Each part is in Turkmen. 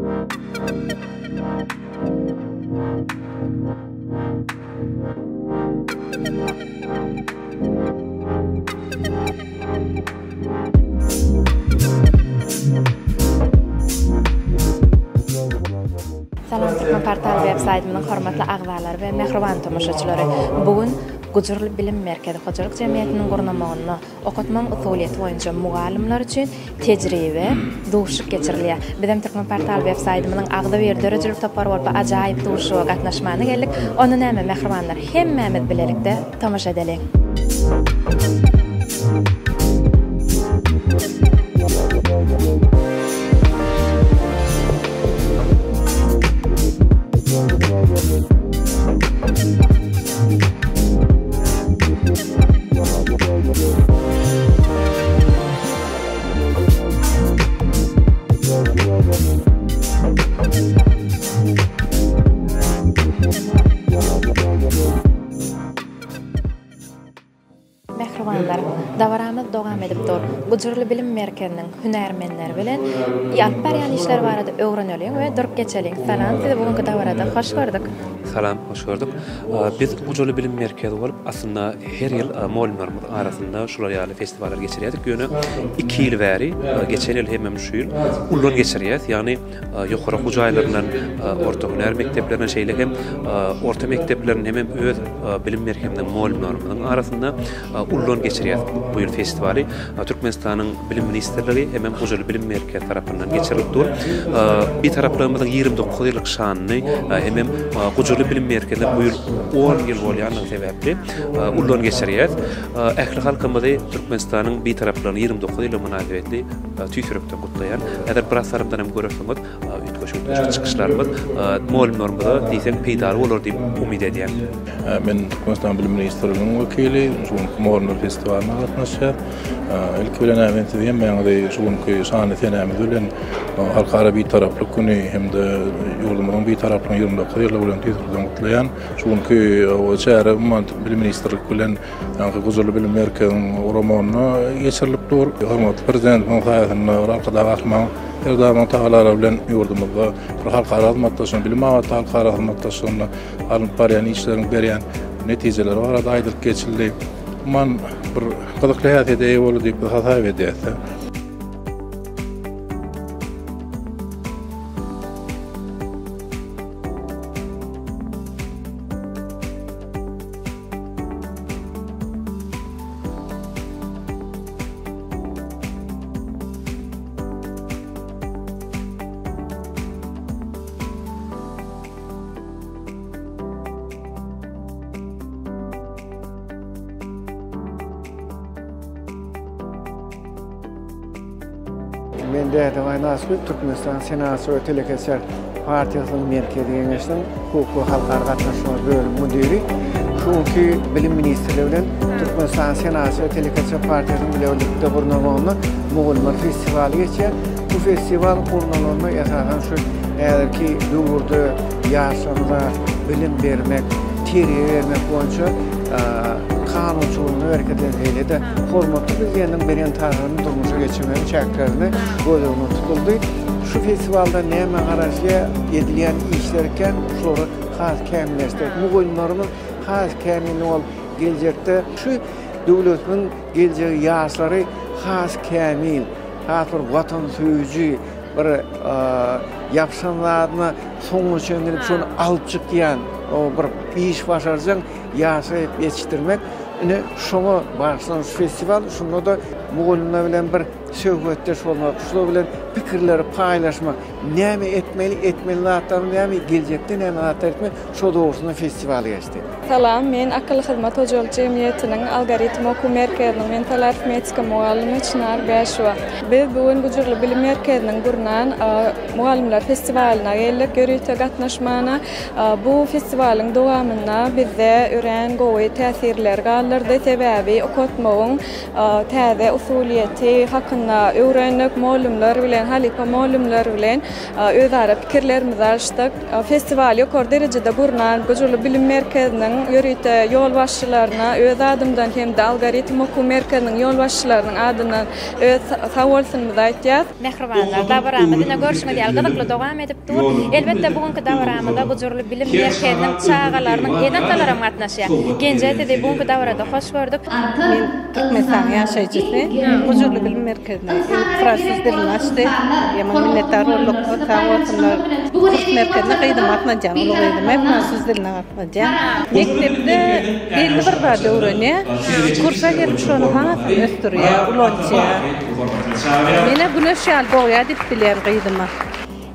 Salam Türkmen portal web saýtymyzyň hormatly agzalary we mähriban tomaşaçylary! Bu gün Gujurly bilim merkezi hojalyk jemgyýetiniň gurnamagynda okatmagyň usulyýeti boýunça mugallymlar üçin tejribe duşuşyk geçirilýär. Bizem Türkmen portal web saýtymyzyň agzybir döredijilik topary bolup bu ajaýyp duşuşyga gatnaşmana geldik. Onda näme mähribanlar hemmämiz bilelikde tomaşa edeliň. Mähribanlar, dabaramyz dowam edip dur. Gujurly bilim merkeziniň hünärmenleri bilen alyp barýan işleri barada öwreneliň we durup geçeliň. Salam, sizi bu günki dabarada hoş gördük. Salam, hoş gördük. Biz Gujurly bilim merkezi bolup, aslynda her ýyl mugallymlarymyz arasynda şular ýaly festiwallar geçirýärdik. Ýöne iki ýyl bäri, geçen ýyl hemem şu ýyl ullan geçirýäs. Ýagny ýokary okuw jaýlaryndan, orta hünär mekdeplerinden, şeýle hem orta mekdeplerinden hemem öz bilim merkeziniň mugallymlarymyzyň arasynda ullan geçirýäs bu ýyl festiwaly. Türkmenistanyň Bilim ministrligi hemem Hojaly bilim merkezi tarapyndan geçirilip dur. Bitaraplygymyzyň 29 ýyllyk şanyny hemem Gujurly bilim merkezinde bu ýyl 10 ýyl bolýandygy sebäpli ullan geçirýäs. Ähli halkymyzy Türkmenistanyň Bitaraplygynyň 29 ýyllygy mynasybetli tüýs ýürekden gutlaýan. Häzir biraz salymdan hem görersiňiz, üýtgeşik-üýtgeşik çykyşlarymyz mugallymlarymyza diýseň peýdaly bolar diýip umyt edýän. Men Türkmenistan Bilim ministrliginiň wekili, şu günki mugallymlar festiwalyna gatnaşýar. Ilki bilen men sizi hemmäňizi şu günki şanly senämiz bilen Halkara Bitaraplyk güni hem-de ýurdumyzyň Bitaraplygynyň 29 ýyllygy bilen tüýs ýürekden gutlaýan. Şu günki çäre umuman Bilim ministrlik bilen ýaňky Gujurly bilim merkeziniň guramagynda geçirilip dur. Hormatly Prezidentimiziň saýasynda Arkadag Gahryman Serdarymyzyň tagallalary bilen ýurdumyzda bir halkara hyzmatdaşlygyny, bilim babatda halkara hyzmatdaşlygyny alnyp barýan işleriň berýän netijeleri barada aýdylyp geçildi. Umuman bir gyzykly häsiýete eýe boldy diýip biz hasap edýäris. Men Dädebaý Naslyýew, Türkmenistan Senagatçy we telekeçiler partiýasynyň Merkezi Geňeşiniň hukuk we halkara gatnaşyklary bölümi müdiri. Şu günki Bilim ministrligi bilen Türkmenistan Senagatçy we telekeçiler partiýasynyň bilelikde gurnamagynda mugallymlar festiwaly geçýär. Bu festiwal gurnalanda esasan şu häzirki döwürde ýaşlarymyza bilim bermek, terbiýe bermek boýunça kanunçylygynda berkidilen şeýle-de hormatly Prezidentiň beren tabşyrygyny durmuşa geçirmegiň çäklerinde göz öňünde tutuldy. Şu festiwalda näme garaşýar, edilýän işler kän, şulary has kämilleşdirip, mugallymlarymyz has kämil bolup geljekde şu döwletimiziň geljegi ýaşlary has kämil, has bir watansöýüji, bir ýapyşan zadyna soňuna çenli gidip şony alyp çykýan bir iş başarjaň ýaşlar edip ýetişdirmek ine şoňa bagyşlanan şu festiwal şunda-da mugallymlar bilen bir söhbetdeş bolmak şular bilen pikirleri paýlaşmak näme etmeli etmeli zatlarymyz näme geljekde näme zatlar etmeli şo dogrusynda festiwal geçdi. Salam, men Akylly hyzmat hojalyk jemgyýetiniň Algoritm okuw merkeziniň mental arifmetika mugallymy Çynar Bäşowa. Biz bu gün Gujurly bilim merkeziniň gurnan mugallymlar festiwalyna geldik ýörite gatnaşmana. Bu festiwalyň dowamynda bizde örän gowy täsirler galdyrdy, sebäbi okatmagyň täze usulyýeti hakynda. hakynda öwrendik, mugallymlar bilen, halypa mugallymlar bilen özara pikirlerimizi alyşdyk. Festiwaly ýokary derejede gurnan Gujurly bilim merkeziniň ýörite ýolbaşçylaryna öz adymdan hem-de Algoritm okuw merkeziniň ýolbaşçylarynyň adyndan öz sagbolsunymyzy aýtýas. Mähribanlar, dabaramyz ine görşüňiz ýaly gyzykly dowam edip dur. Elbetde bu günki dabaramyza Gujurly bilim merkeziniň çagalarynyň ene-atalaram gatnaşýar. Genje sizi bu günki dabarada hoş gördük. Men Türkmenistanyň ýaşaýjysy. Gujurly bilim merkezine fransuz dilini açdy. Ýaman minnetdar bolduk. Sag bolsunlar. Kurs merkezine gyzymy gatnadýan, uly gyzymy fransuz diline gatnadýan. Mekdepde belli bir zat öwrenýär. Kursa gelip şony has ösdürýär, ulaltýar. Menä güneş ýaly dogýar diýip bilýän gyzyma.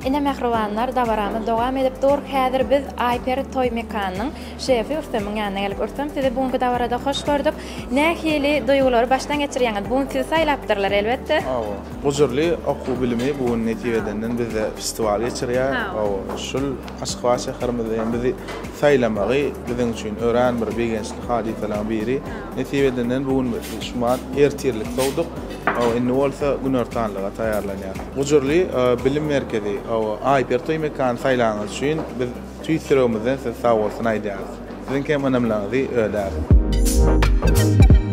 Ine mähribanlar dabaramyz dowam edip dur. Häzir biz Aýperi toý mekanynyň şefi Rüstemiň ýanyna geldik. Rüstem sizi bu günki dabarada hoş gördük. Nähili duýgulary başdan geçirýäňiz? Bu gün sizi saýlapdyrlar elbetde. Hawa. Gujurly okuw bilimi bu gün nesip edenden bizde festiwal geçirýär. Hawa. Şul Aşgabat şäherimizde hem bizi saýlamagy biziň üçin örän bir begençli hadysalaryň biri. Nesip edenden bu gün şumat ertirlik sowduk. Hawa, indi bolsa günortanlyga taýýarlanýarys. Gujurly bilim merkezi, hawa, Aýper toý mekany saýlanyňyz üçin biz tüýs ýüregimizden size sagbolsun aýdýarys. Siziňkem ynamlaryňyzy ödäris.